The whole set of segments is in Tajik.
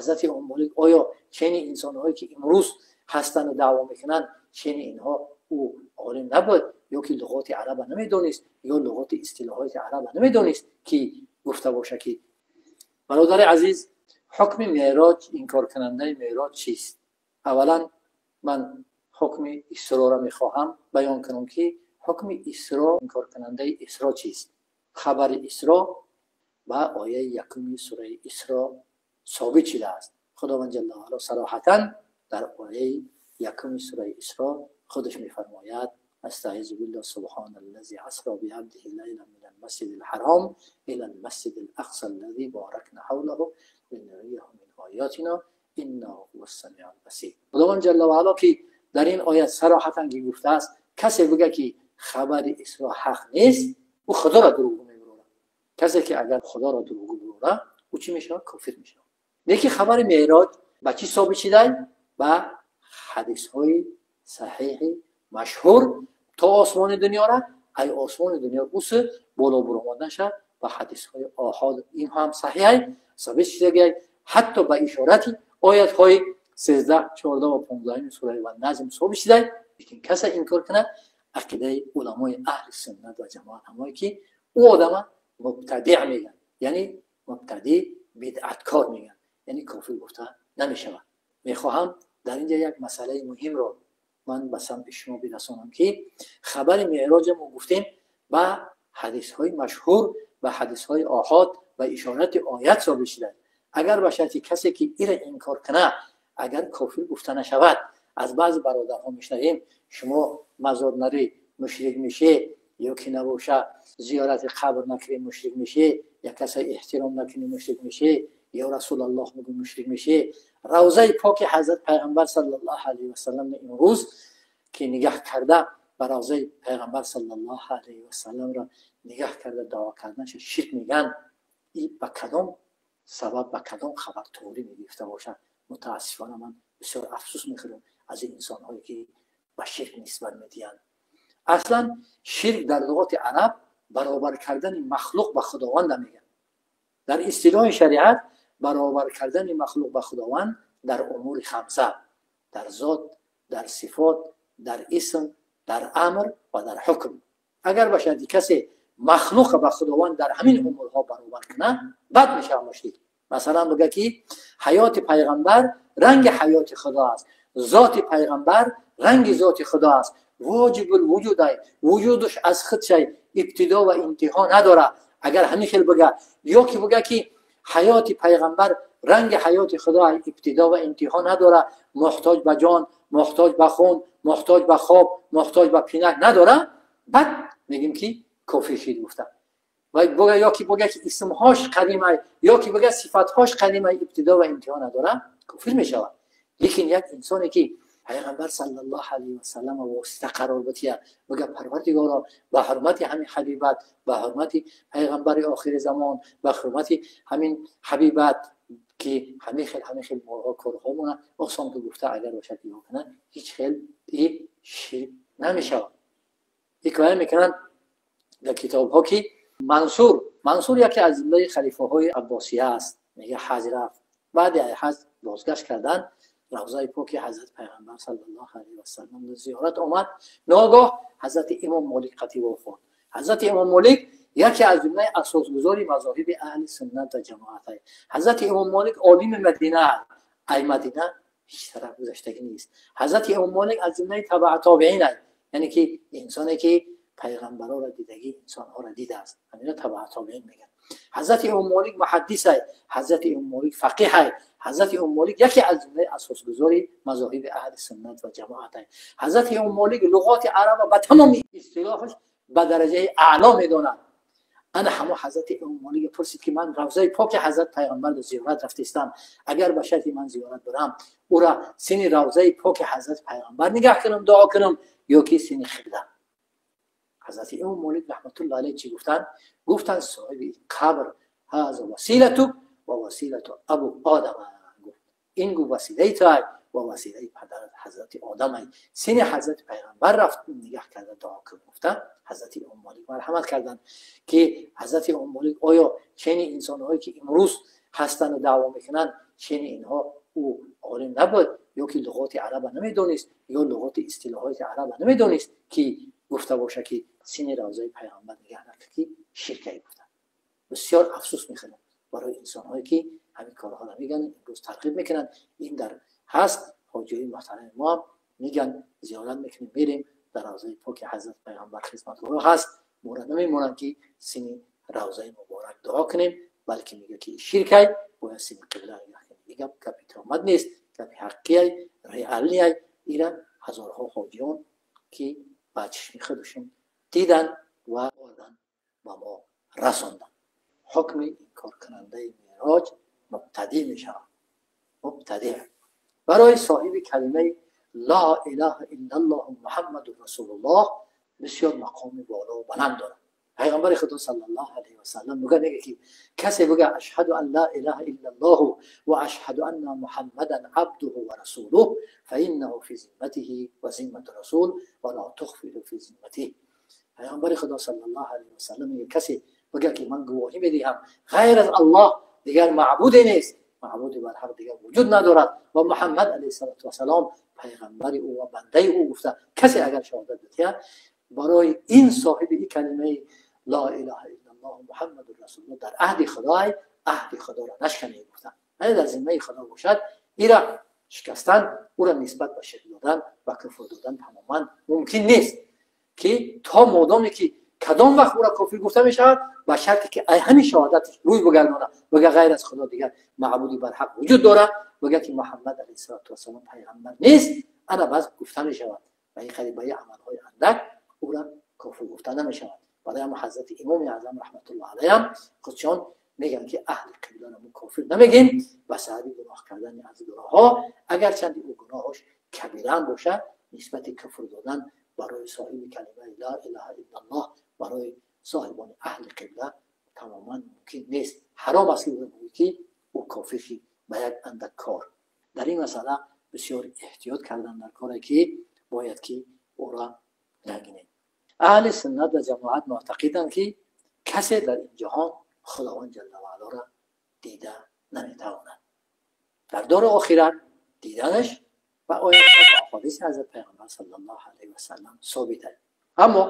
Ҳазрати Имом Молик оё чени инсонҳое ки имрӯз ҳастану даъво мекунанд, чени инҳо ӯ олим набуд, ё ки луғоти араба намедонист, ё луғоти истилоҳоти араба намедонист, ки гуфта боша ки бародари азиз, ҳукми меъроҷ, инкоркунандаи меъроҷ чист? Аввалан ман ҳукми исроро мехоҳам баён кунам, ки ҳукми исро, инкоркунандаи исро чист. Хабари исро ба ояи якуми сураи Исро собит шудааст. Худованд ҷалла ва ало сароҳатан дар ояи якуми сураи Исро худаш мефармояд: استعیذ بالله سبحان الذي اسرى بعبده ليلا من المسجد الحرام الى المسجد الاقصى الذي باركنا حوله لنريه من آیاتنا انه هو السمیع البصیر. خداوند جل و علا که در این آیت صراحتا که گفته است، کسی بگه که خبر اسراء حق نیست، او خدا را دروغ میبروره. کسی که اگر خدا را دروغ بروره، او چی میشه؟ کافر میشه. یکی خبر معراج با چی ثابت شده؟ با حدیث های صحیح مشهور تا آسمان دنیا را، ای آسمان دنیا بوس بالا برآمدن شد با حدیث های آحاد، این هم صحیح ثابت شده، حتی با اشارت آیت های 13 14 و 15 سوره و نجم ثابت شده. لیکن کسی انکار کنه، عقیده علمای اهل سنت و جماعت همایی که او آدم مبتدع میگن، یعنی مبتدع بدعتکار میگن، یعنی کافر گفته نمیشود. میخواهم در اینجا یک مسئله مهم رو من به سمع شما برسانم که خبر معراج ما گفتیم با حدیث های مشهور و حدیث های آحاد و اشارت آیت ثابت شده. اگر به شرطی کسی که ایره انکار کنه، اگر کافر گفته نشود. از بعض برادرها میشنویم شما مزار نری مشرک میشه، یا که نباشه زیارت قبر نکنی مشرک میشه، یا کسی احترام نکنی مشرک میشه، یا رسول الله میگه مشرک میشه. روضه پاک حضرت پیغمبر صلی الله علیه و سلم امروز که نگاه کرده به روضه پیغمبر صلی الله علیه و سلم را نگاه کرده دعا کردنش شرک میگن. این به کدام سبب، به کدام خبر توری میگفته باشه؟ متاسفانه من بسیار افسوس میخورم از این انسان هایی که به شرک نسبت میدهند. اصلا شرک در لغت عرب برابر کردن مخلوق به خداوند میگن. در اصطلاح شریعت برابر کردن مخلوق به خداوند در امور خمسه، در ذات، در صفات، در اسم، در امر و در حکم. اگر باشد کسی مخلوق به خداوند در همین امورها برابر کنه، بد میشه مشرک. مثلا بگه که حیات پیغمبر رنگ حیات خدا است، ذات پیغمبر رنگ ذات خدا است، واجب الوجود، وجودش از خودش ابتدا و انتها نداره. اگر همین خیل بگه، یا که بگه که حیات پیغمبر رنگ حیات خدا ابتدا و انتها نداره، محتاج به جان، محتاج به خون، محتاج به خواب، محتاج به پینک نداره، بعد میگیم که کافر شید گفته. و بگه یا که بگه که اسمهاش قدیمه، یا که بگه صفاتهاش قدیمه، ابتدا و انتها نداره، کافر میشود. لیکن یک انسانی که پیغمبر صلی الله علیه و سلم واسطه قرار بتیه، بگه پروردگارا به حرمت همین حبیبت، به حرمت پیغمبر آخر زمان، به حرمت همین حبیبت که همین خیل همین خیل مارها کارها مونه آسان که گفته، اگر باشد یا کنه هیچ خیل ای شرک نمیشود. حکایه میکنن در کتاب ها که منصور یکی از جمله خلیفه های عباسیه است، میگه حج رفت، بعد از حج بازگشت کردن روضه پاک حضرت پیغمبر صلی الله علیه و سلم زیارت آمد. ناگاه حضرت امام مالک قطعی خورد. حضرت امام مالک یکی از جمله اساسگزار مذاهب اهل سنت و جماعت است. حضرت امام مالک عالم مدینه، ای مدینه هیچ طرف گذشتگی نیست. حضرت امام مالک از جمله تبع تابعین است، یعنی که انسانی که پیغمبرا را دیدگی، انسانها را دیده است، همینا تبع تابعین میگن. حضرت امام مالک محدث است، حضرت امام مالک فقیه است، حضرت امام مالک یکی از جمله اساسگزار مذاهب اهل سنت و جماعت است. حضرت امام مالک لغات عرب به تمام اصطلاحش به درجه اعلا میداند. انا همو حضرت امام مالک پرسید که من روضه پاک حضرت پیغمبر به زیارت رفتستم، اگر به شرطی من زیارت برم او را سین روضه پاک حضرت پیغمبر نگاه کنم دعا کنم یا که سین قبله. حضرت امام مالک رحمت الله علیه چی گفتن؟ گفتن صاحب قبر هذا وسیلتک و وسیلت ابو آدم. گفت این گو وسیله تو و وسیله پدر حضرت آدم. سین حضرت پیغمبر رفت نگاه کردن دعا کرد. گفتن حضرت امام مالک مرحمت کردن که حضرت امام مالک آیا چنین انسان‌هایی که امروز هستن و دعوا میکنن чени инҳо ӯ олим набуд, ё ки луғоти араба намедонист, ё луғоти истилоҳоти араба намедонист, ки гуфта боша ки сини равзаи пайғамбар нигаҳ накард, ки ширкай гуфта. Бисёр афсӯс мехӯрем барои инсонҳое ки ҳамин корҳоро мегӯянд, имрӯз тарғиб мекунанд. Ин дар ҳаст ҳоҷиҳои муҳтарами мо ҳам мегӯянд, зиёрат мекунем, мерем дар равзаи поки ҳазрат пайғамбар хизматгоро ҳаст, моро намемонанд ки сини равзаи муборак дуо кунем, балки мегӯяд ки ширкай, бояд сини қибла нигоҳ кунем. Ин гап гапи тӯҳмат нест, гапи ҳаққиай, реалиай. Ира ҳазорҳо ҳоҷиён ки ба чишми худашон диданд ва овардан ба мо расонданд. Ҳукми инкоркунандаи меъроҷ мубтадӣ мешавад. Мубтадӣ барои соҳиби калимаи ла илаҳа иллаллоҳ муҳаммадур расулуллоҳ бисёр мақоми боло ва баланд дорад. Пайғамбари Худо саллаллоҳу алайҳи васаллам мегӯяд ки касе бигӯяд ашҳаду ан ла илаҳа иллаллоҳ ва ашҳаду анна муҳаммадан абдуҳу ва расулуҳ фаиннаҳу фи зимматиҳи ва зиммати расул ва ла тухфиру фи зимматиҳ. Пайғамбари Худо саллаллоҳу алайҳи васаллам мегӯяд касе бигӯяд ки ман гувоҳӣ медиҳам ғайр аз Аллоҳ дигар маъбуде нест, маъбуди барҳақ дигар вуҷуд надорад ва Муҳаммад алайҳиссалоту вассалом пайғамбари ӯ ва бандаи ӯ гуфта, касе агар шаҳодат бидиҳад барои ин соҳиби ин калимаи ла илаҳа иллаллоҳ муҳаммадур расулуллоҳ дар аҳди Худой, аҳди Худоро нашканед гуфта. Яъне дар зиммаи Худо бошад, ира шикастан, ӯро нисбат ба ширк додан ва куфр додан тамоман мумкин нест, ки то модоме ки кадом вақт ӯро кофир гуфта мешавад, ба шарте ки ай ҳамин шаҳодаташ рӯй бигардонад, бигӯяд ғайр аз Худо дигар маъбуди барҳақ вуҷуд дорад, бигӯяд ки Муҳаммад алайҳиссалоту вассалом пайғамбар нест, ана баъз гуфта мешавад. Ва ин қадр ба ин амалҳои андак ӯро кофир гуфта намешавад. Барои ҳам ҳазрати Имоми Аъзам раҳматуллоҳ алайҳ ҳам худшон мегӯянд ки аҳли қибларо мо кофир намегем ба сабаби гуноҳ кардани аз гуноҳҳо, агарчанде ӯ гуноҳаш кабира ҳам бошад, нисбати куфр додан барои соҳиби калимаи ла илаҳа иллаллоҳ барои соҳибони аҳли қибла тамоман мумкин нест. Ҳаром аст ки ӯ бигӯяд ки ӯ кофир шид ба як андак кор. Дар ин масъала бисёр эҳтиёт кардан дар коре ки бояд ки ӯро нагинем. Аҳли суннат ва ҷамоат муътақиданд ки касе дар ин ҷаҳон Худованд ҷалла ва алоро дида наметавонад. Дар дори охират диданаш ба оятҳо ва аҳодиси ҳазрат Пайғамбар саллаллоҳу алайҳи васаллам собит аст. Аммо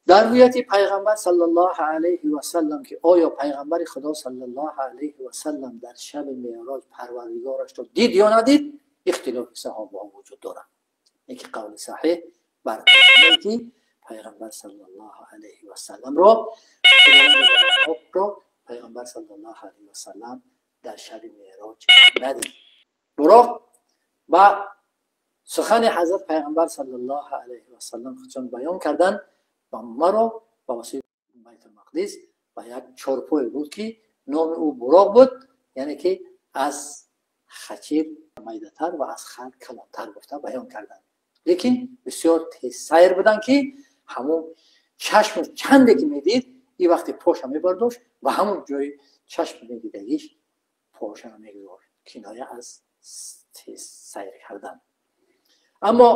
дар рӯяти Пайғамбар саллаллоҳу алайҳи васаллам ки оё Пайғамбари Худо саллаллоҳу алайҳи васаллам дар шаби меъроҷ Парвардигорашро дид ё надид, ихтилофи саҳобаҳо вуҷуд дорад. Яке қавли саҳеҳ бар ки Пайғамбар саллаллоҳу алайҳи васалламро Пайғамбар саллаллоҳу алайҳи васаллам дар шаби меъроҷ надид. Буроқ ба сухани ҳазрат Пайғамбар саллаллоҳу алайҳи васаллам худшон баён карданд ва маро ба воситаи Байтулмақдис ба як чорпое буд ки номи ӯ Буроқ буд, яъне ки аз хачир майдатар ва аз хар калонтар гуфта баён карданд. Лекин бисёр тезсайр буданд ки ҳамон чашму чанде ки медид, ин вақте поша мебардошт ва ҳамон ҷои чашм медидагиш поша мегузошт, киноя аз тезсайр кардан. Аммо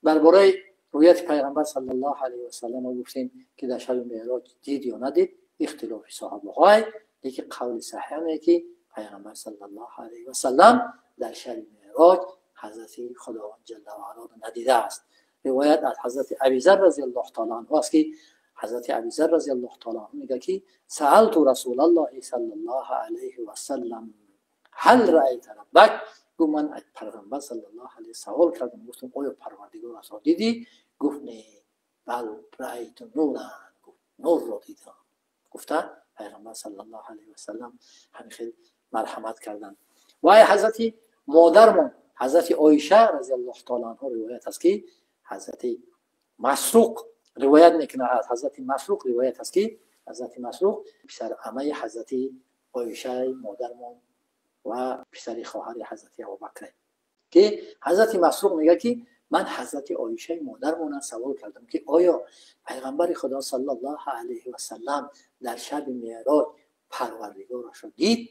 дар бораи рӯяти Пайғамбар саллаллоҳу алайҳи васаллам гуфтем ки дар шаби меъроҷ дид ё надид, ихтилофи саҳобаҳое, лекин қавли саҳиҳ ки Пайғамбар саллаллоҳу алайҳи васаллам дар шаби меъроҷ ҳазрати Худованд ҷалла ва алоро надидааст. Ривоят аз ҳазрати Абизар разияллоҳу таала анҳу аст ки ҳазрати Абизар разияллоҳу таала анҳу мегӯяд ки саалту расулаллоҳи саллаллоҳу алайҳи васаллам ҳал раайта раббак, гуфт ман аз Пайғамбар саллаллоҳу алайҳи савол кардам, гуфтам оё Парвардигорашро дидӣ? Гуфт не, бал раайту нуран, гуфт нурро дидам. Гуфта Пайғамбар саллаллоҳу алайҳи васаллам ҳамин хел марҳамат карданд. Ва ай ҳазрати модармон ҳазрати Оиша разияллоҳу таала анҳу ривоят аст ки ҳазрати Масруқ ривоят мекунад, аз ҳазрати Масруқ ривоят аст ки ҳазрати Масруқ писари амаи ҳазрати Оишаи модармон ва писари хоҳари ҳазрати Абубакр, ки ҳазрати Масруқ мегӯяд ки ман ҳазрати Оишаи модармонам савол кардам ки оё Пайғамбари Худо саллаллоҳу алайҳи васаллам дар шаби меъроҷ Парвардигорашро дид?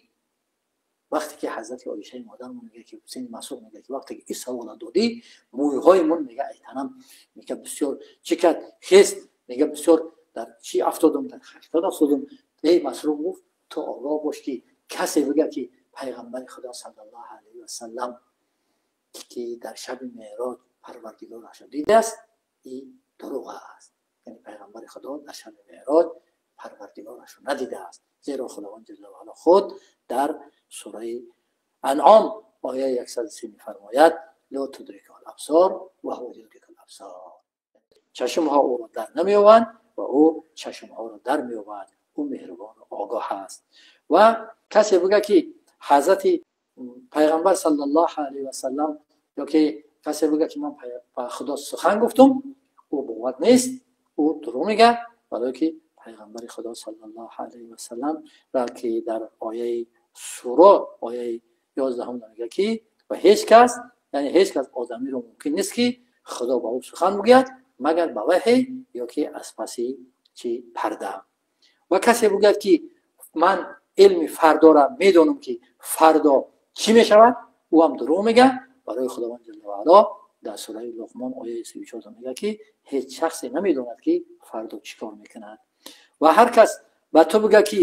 Вақте ки ҳазрати Оишаи модармон мегӯяд ки Ҳусейни Масруқ мегӯяд ки вақте ки ин савола додӣ, мӯйҳои мон мегӯяд айтанам мегӯяд бисёр чӣ кард, хест, мегӯяд бисёр дар чӣ афтодум, дар ҳақиқат афтодум. Эй Масруқ, гуфт, ту огоҳ бош ки касе бигӯяд ки пайғамбари Худо саллаллоҳу алайҳи васаллам ки дар шаби Меъроҷ Парвардигорашро дидааст, ин дурӯғ аст. Яъне пайғамбари Худо дар шаби Меъроҷ Парвардигорашро надидааст, зеро Худованд ҷалла ва ало худ дар сураи Анъом ояи 103 мефармояд: ла тудрикул абсор ва ҳува юдрикул абсор. Чашмҳо ӯро дар намеёбанд ва ӯ чашмҳоро дар меёбад. Ӯ меҳрубон ва огоҳ аст. Ва касе бигӯяд ки ҳазрати пайғамбар саллаллоҳу алайҳи васаллам ё ки касе бигӯяд ки ман ба Худо сухан гуфтум, ӯ бовар нест, ӯ дурӯғ мегӯяд, барое ки пайғамбари Худо саллаллоҳу алайҳи васаллам ки дар ояи сура, ояи 11 мегӯяд ки ва ҳеҷ кас, яъне ҳеҷ кас одамиро мумкин нест ки Худо ба ӯ сухан бигӯяд магар ба ваҳй ё ки аз паси чи парда. Ва касе бигӯяд ки ман илми фардоро медонам ки фардо чӣ мешавад, ӯ ҳам дурӯғ мегӯяд. Барои Худованд ҷалла ва ало дар сураи Луқмон ояи 34 мегӯяд ки ҳеҷ шахсе намедонад ки фардо чӣ кор мекунад. Ва ҳар кас ба ту бигӯяд ки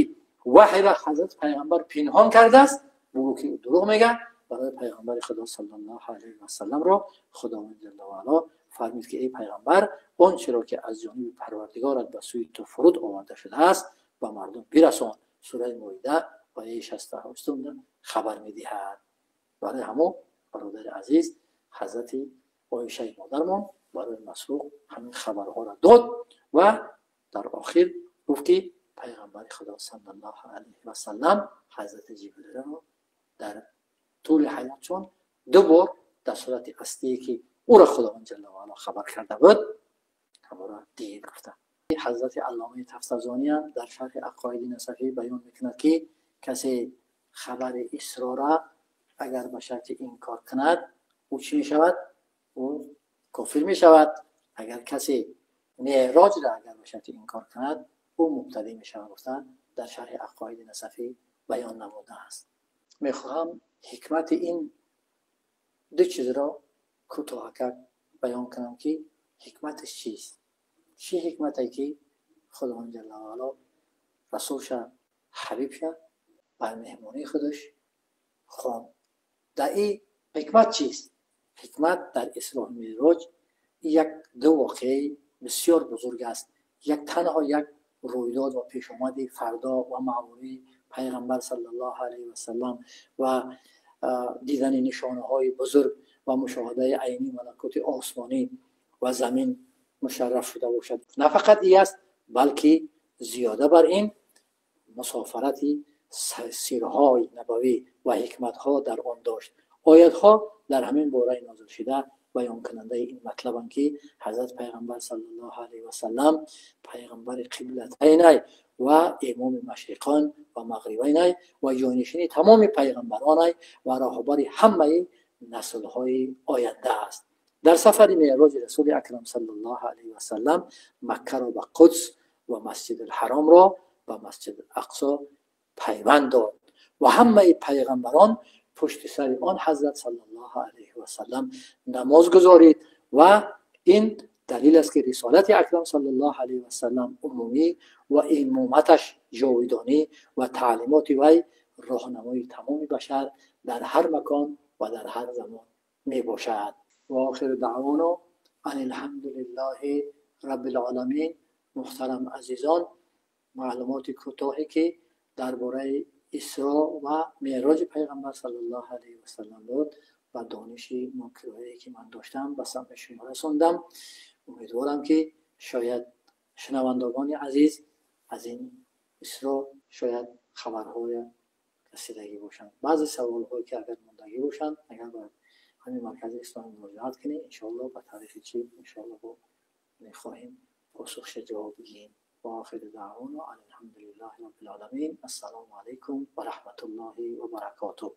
ваҳйро ҳазрат пайғамбар пинҳон кардааст, бигӯ ки ӯ дурӯғ мегӯяд. Барои пайғамбари Худо саллаллоҳу алайҳи васалламро Худованд ҷалла ва ало фармуд ки эй пайғамбар, он чиро ки аз ҷониби Парвардигорат ба сӯи ту фуруд оварда шудааст ба мардум бирасон. Сураи Моида ояи 68 хабар медиҳад. Барои ҳамо бародари азиз, ҳазрати Оишаи модармон барои Масруқ ҳамин хабарҳоро дод ва дар охир гуфт ки пайғамбари Худо саллаллоҳу алайҳи васаллам ҳазрати Ҷибрилро дар тӯли ҳаётшон ду бор дар сурати аслие ки ӯро Худованд ҷалла ва ало хабар карда буд, ҳаморо дид гуфта. Ҳазрати Алломаи Тафтазонӣ ҳам дар шарҳи Ақоиди Насафӣ баён мекунад ки касе хабари Исрора агар ба шарти инкор кунад, ӯ чӣ мешавад? Ӯ кофир мешавад. Агар касе Меъроҷро агар ба шарти инкор кунад, ӯ мубтадӣ мешавад, гуфта дар шарҳи Ақоиди Насафӣ баён намудааст. Мехоҳам ҳикмати ин ду чизро кӯтоҳакак баён кунам ки ҳикматаш чист. Чӣ ҳикмате ки Худованд ҷалла ва ало расулша, ҳабибша бар меҳмонии худаш хонд. Дар ин ҳикмат чист? Ҳикмат дар Исро Меъроҷ як ду воқеаи бисёр бузург аст. Як танҳо як рӯйдод ва пешомади фардо ва маъмурии пайғамбар саллаллоҳу алайҳи васаллам ва дидани нишонаҳои бузург ва мушоҳидаи айнии малакути осмонӣ ва замин мушарраф шуда бошад. На фақат ин аст, балки зиёда бар ин мусофарати сирҳои набавӣ ва ҳикматҳо дар он дошт. Оятҳо дар ҳамин бораи нозил шуда баёнкунандаи ин матлабанд ки ҳазрат пайғамбар саллаллоҳу алайҳи васаллам пайғамбари қиблатайнай ва имоми машриқон ва мағрибайнай ва ҷонишини тамоми пайғамбаронай ва роҳбари ҳамаи наслҳои оянда аст. Дар сафари меъроҷи расули акрам саллаллоҳу алайҳи васаллам Маккаро ба Қудс ва Масҷидулҳаромро ба Масҷидулақсо пайванд дод ва ҳамаи пайғамбарон пушти сари он ҳазрат саллаллоҳу алайҳи васаллам намоз гузорид ва ин далил аст ки рисолати акрам саллаллоҳу алайҳи васаллам умумӣ ва имоматаш ҷовидонӣ ва таълимоти вай роҳнамои тамоми башар дар ҳар макон ва дар ҳар замон мебошад. Ва охиру даъвоно ан алҳамдулиллаҳи раббил оламин. Муҳтарам азизон, маълумоти кӯтоҳе ки дар бораи Исро ва Меъроҷи пайғамбар саллаллоҳу алайҳи васаллам буд ба дониши нокирояе ки ман доштам ба самъи шумо расондам. Умедворам ки шояд шунавандагони азиз аз ин Исро шояд хабарҳоя расидагӣ бошанд. Баъзе саволҳое ки агар мондагӣ бошанд, агар ба ҳамин маркази исломӣ муроҷиат кунед, иншоаллоҳ ба таърихи чи иншоаллоҳ мехоҳем посухша ҷавоб бигирем. Ва охиру даъвоно ан алҳамдулиллаҳи раббил оламин. Ассалому алайкум ва раҳматуллоҳи ва баракотуҳ.